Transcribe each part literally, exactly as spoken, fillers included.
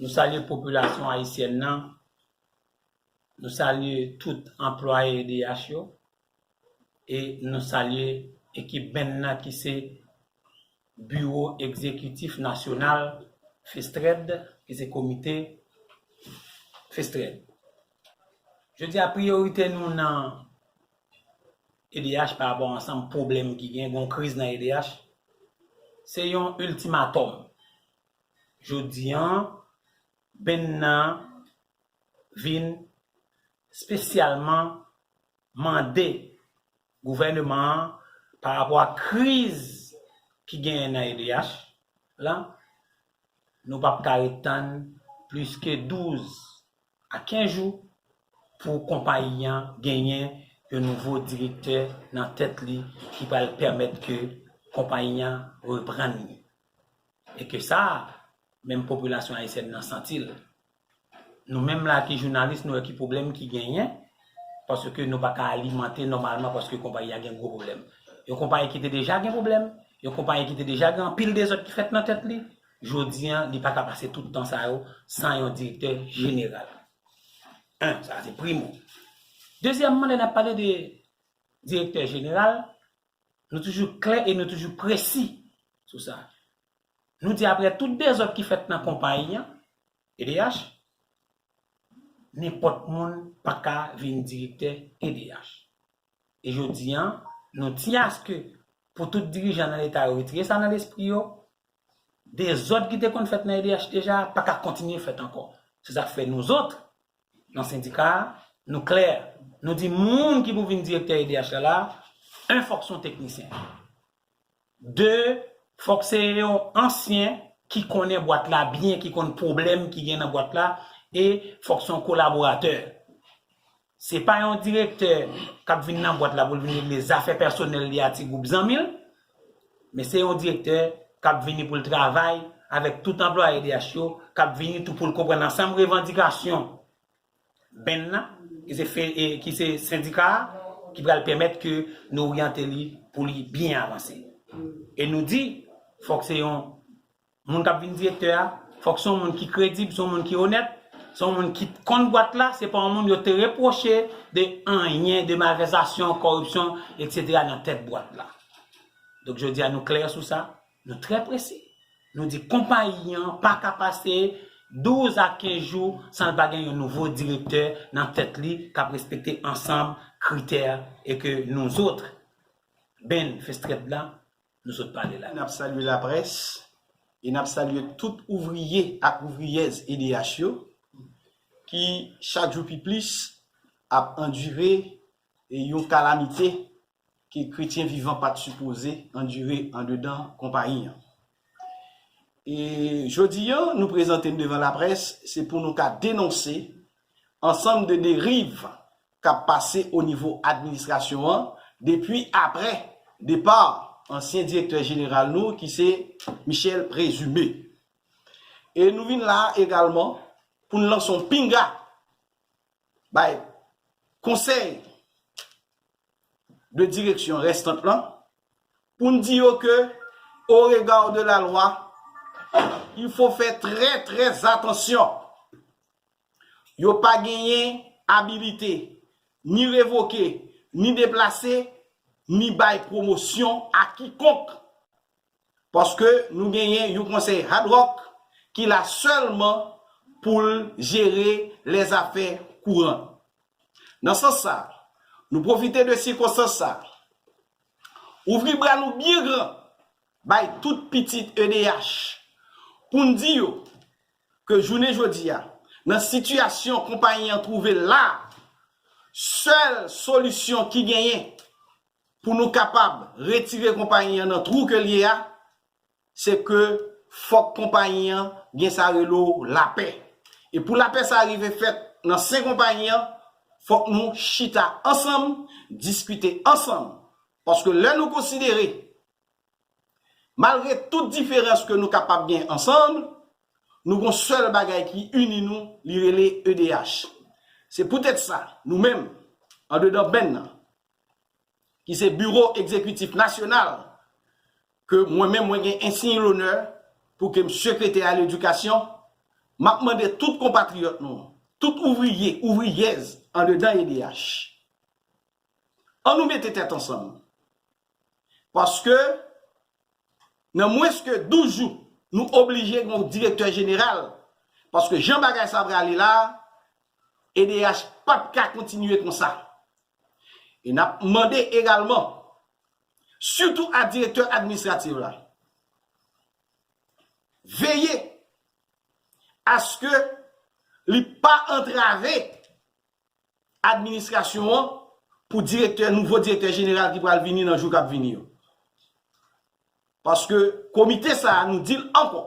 Nou salye popilasyon ayisyèn nan, nou salye tout anplwaye E D H yo, e nou salye ekip benn nan ki se Biwo Egzekitif Nasyonal Festred, ki se komite Festred. Jodi a, priyorite nou nan E D H pa rapò ansanm pwoblèm ki gen, gen yon kriz nan E D H, se yon iltimatòm. Jodi an, benn nan vin espesyalman mande gouvènman an pa rapò a kriz ki genyen nan E D H lan, nou p ap ka ret tann plis ke douz a kenz jou pou konpayi an genyen yon nouvo direktè nan tèt li ki pral pèmèt ke konpayi an reprann li. E ke sa, menm popilasyon ayisyèn nan santi l. Nou menm la ki jounalis, nou wè ki pwoblèm ki genyen, paske nou pa ka alimante nòmalman paske konpayi a gen gwo pwoblèm. Yon konpayi ki te deja gen pwoblèm, yon konpayi ki te deja gen anpil dezòd ki fèt nan tèt li, jodi an, li pa ka pase tout tan sa yo san yon direktè jeneral. En, sa se primo. Dezyèmman, lè n ap pale de direktè jeneral, nou toujou klè e nou toujou presi sou sa. Nou di apre tout dezòd ki fèt nan konpayi an, E D H, nenpòt moun pa ka vin direktè E D H. E jodi an, nou tyen aske pou tout dirijan nan Leta yo retire sa nan lespri yo, dezòd ki te konn fèt nan E D H deja pa ka kontinye fèt ankò. Se sa k fè nou zòt, nan sendika a, nou klè. Nou di moun ki pou vin direktè E D H la la, en, fòk se yon teknisyen. De, fòk se yon ansyen ki konnen bwat la byen, ki konn pwoblèm ki gen nan bwat la, e fòk se yon kolaboratè. Se pa yon direktè k ap vin nan bwat la pou l vin regle zafè pèsonèl li a ti gwoup zanmi l, men se yon direktè k ap vini pou l travay avèk tout anplwaye E D H yo, k ap vini tou pou l konprann ansanm revandikasyon benn nan, ki se, fe, e, ki se sendika a, ki pral pèmèt ke nou oryante li pou li byen avanse. E nou di, fòk se yon moun k ap vin direktè a, fòk se yon moun ki kredib, se yon moun ki onèt, se yon moun ki konn bwat la, se pa yon moun yo te repwoche de anyen, de malvèzasyon, kòripsyon, etsetera nan tèt bwat la. Donk, jodi a, nou klè sou sa, nou trè presi. Nou di konpayi an pa ka pase douz a kenz jou san l pa gen yon nouvo direktè nan tèt li k ap respekte ansanm kritè e ke nou zòt, benn Festred la, nou sot pale la. N ap salye laprès e n ap salye tout ouvriye ak ouvriyèz E D H yo ki, chak jou pi plis, ap andire yon kalamite ke kretyen vivan pa t sipoze andire andedan konpayi an. E jodi a, nou prezante n devan laprès, se pou nou ka denonse ansanm de deriv k ap pase o nivo administrasyon an depi apre depa ansyen direktè jeneral nou, ki se Michel Présumé. E nou vin la a egalman pou n lanse yon pinga bay konsèy de direksyon restant lan, pou n di yo ke, au regard de la loi, il faut faire très, très attention. Yo pa genyen abilite ni revoke, ni deplase, ni bay pwomosyon a kikonk. Paske nou genyen yon konsèy ad hoc ki la sèlman pou l jere lèzafè kouran. Nan sans sa, nou pwofite de sikonstans sa, ouvri bra nou byen gran bay tout pitit E D H pou n di yo ke jounen jodi a, nan sitiyasyon konpayi an twouve l la, sèl solisyon ki genyen pou nou kapab retire konpayi an nan twou ke l ye a, se ke fòk konpayi an gen sa rele w lapè. E pou lapè sa rive fèt nan sen konpayi an, fòk nou chita ansanm, diskite ansanm. Paske lè nou konsidere, malgre tout diferans ke nou kapab gen ansanm, nou gon sèl bagay ki ini nou, li rele E D H. Se poutèt sa, nou menm, andedan benn nan, ki se Biwo Egzekitif Nasyonal, ke mwen menm mwen gen ensiy lonè pou ke m sekretè a ledikasyon, M ap mande tout konpatriyòt nou, tout ouvriye, ouvriyèz andedan E D H, ann nou mete tèt ansanm. Paske nan mwens ke douz jou, nou oblije gen yon direktè jeneral. Paske jan bagay sa prale la, E D H p ap ka kontinye konsa. E n ap mande egalman, sitou a direktè administratif la, veye aske li pa antrave administrasyon an pou direktè, nouvo direktè jeneral ki pral vini nan jou k ap vini yo. Paske komite sa a, nou di l ankò,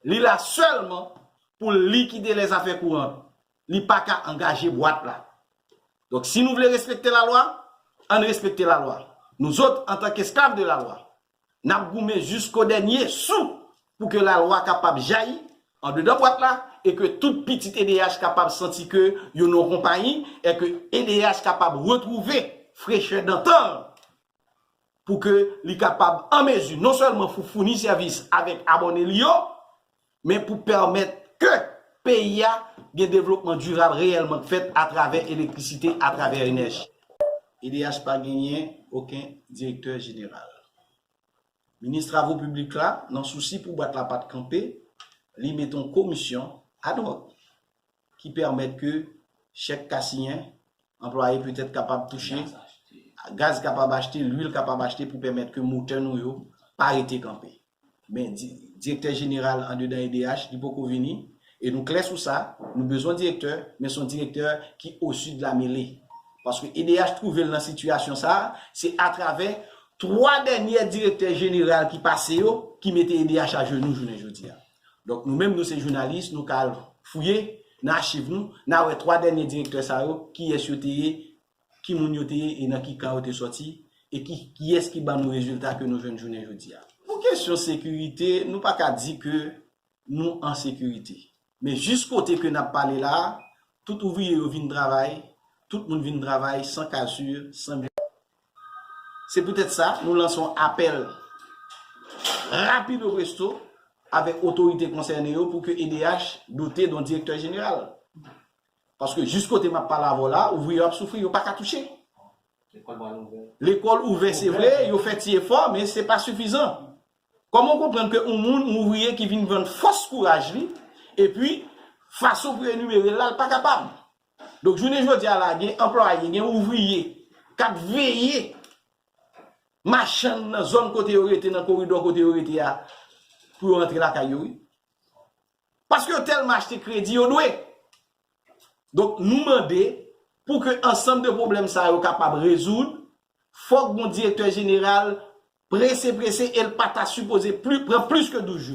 li la sèlman pou likide lèzafè kouran. Li pa ka angaje bwat la. Donk, si nou vle respekte lalwa, ann respekte lalwa. Nou zòt, antanke esklav de lalwa, n ap goumen jisko dènye sou pou ke lalwa kapab jayi andedan bwat la e ke tout pitit E D H kapab santi ke yo nan yon konpayi e ke E D H kapab retwouve frechè dantan l pou ke li kapab an mezi non sèlman pou founi sèvis avèk abòne li yo, men pou pèmèt ke peyi a gen devlopman dirab reyèlman k fèt atravè elektrisite, atravè enèji. E D H pa genyen okenn direktè jeneral. Minis Travo Piblik la, nan sousi pou bwat la pa t kanpe, li mete yon komisyon ad hoc ki pèmèt ke chèk ka siyen, anplwaye petèt kapab touche, gaz kapab achte, lwil kapab achte pou pèmèt ke motè nou yo pa rete kanpe. Men di-, direktè jeneral andedan E D H, li poko vini, e nou klè sou sa, nou bezwen direktè, men se yon direktè ki osi de la mele. Paske E D H twouve l nan sitiyasyon sa a, se atravè twa dènyè direktè jeneral ki pase yo ki mete E D H ajenou jounen jodi a. Donk, nou menm, nou se jounalis, nou ka al fouye nan achiv nou, n a wè twa dènyè direktè sa yo, kiyès yo te ye, ki moun yo te ye e nan ki kan yo te sòti, e ki, kiyès ki ban nou rezilta ke nou jwenn jounen jodi a. Pou kesyon sekirite, nou pa ka di ke nou an sekirite. Men jis kote ke n ap pale la a, tout ouvriye yo vin travay, tout moun vin travay san kazir, san byen. Se poutèt sa, nou lanse yon apèl rapido presto avèk otorite konsène yo pou ke E D H dote d yon direktè jeneral. Paske jis kote m ap pale avè w la, ouvriye yo ap soufri, yo pa ka touche. Lekòl ouvè, se vre, yo fè ti efò, men se pa sifizan. Kòman w konprann ke yon moun, yon ouvriye ki vin vann fòs kouraj li, epi fason pou yo enimere l la, l pa kapab? Donk, jounen jodi a la, gen anplwaye, gen ouvriye k ap veye machann nan zòn kote yo rete, nan koridò kote yo rete a, pou yo rantre lakay yo, wi. Paske yo tèlman achte kredi yo dwe. Donk, nou mande pou ke ansanm de pwoblèm sa yo kapab rezoud, fòk gon direktè jeneral prese, prese, e l pa ta sipoze pli, pran plis ke douz jou.